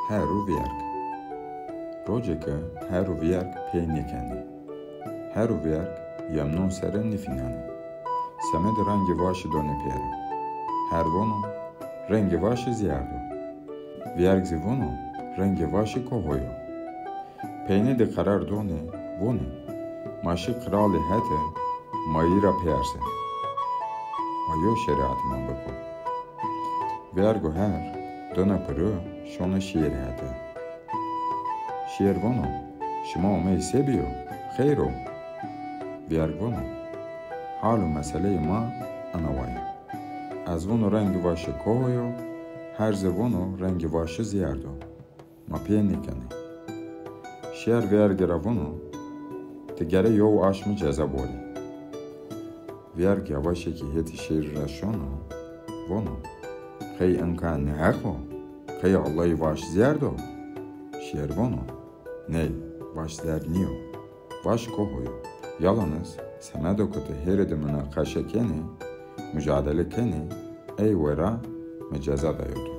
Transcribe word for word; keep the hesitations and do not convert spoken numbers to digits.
Her û vîyerg. Rocêke her û vîyerg pê nîkenê. Her û vîyerg yemnon sere nîfînenê. Semedê rengê vaşî donê pêra. Her vono, rengê vaşî zîyerdo. Vîyerg zî vono, rengê vaşî koho yo. Peynî de qerar donê, vonê, ma şî qiralî hete, ma yî ra pêerse. Ma yew şerîatî ma biko. Vîyerg û her dona piro, şona şîyerî hete. Şîyer vono, şima omeyî se bîyo? Xeyr o? Vîyerg vono, hal û meseleyê ma ena wa ya. Ez vono rengê vaşî koho yo, her zî vono rengê vaşî zîyerdo. Ma pê nêkenê. Şîyer vîyergî ra vono, ti gere yew aşmî ceza borî. Vîyerg yavaşêkî hetê şîyerî ra şono, vono, qey inka nêheq o? Qey Ellay vaş zîyerdo? Şîyer vono, ney, vaş zîyerd nîyo. Vaş koho yo. Yalaniz semedo ke ti hêrê de munaqeşe kenê, mucadele kenê, ey wera mi ceza dayo to.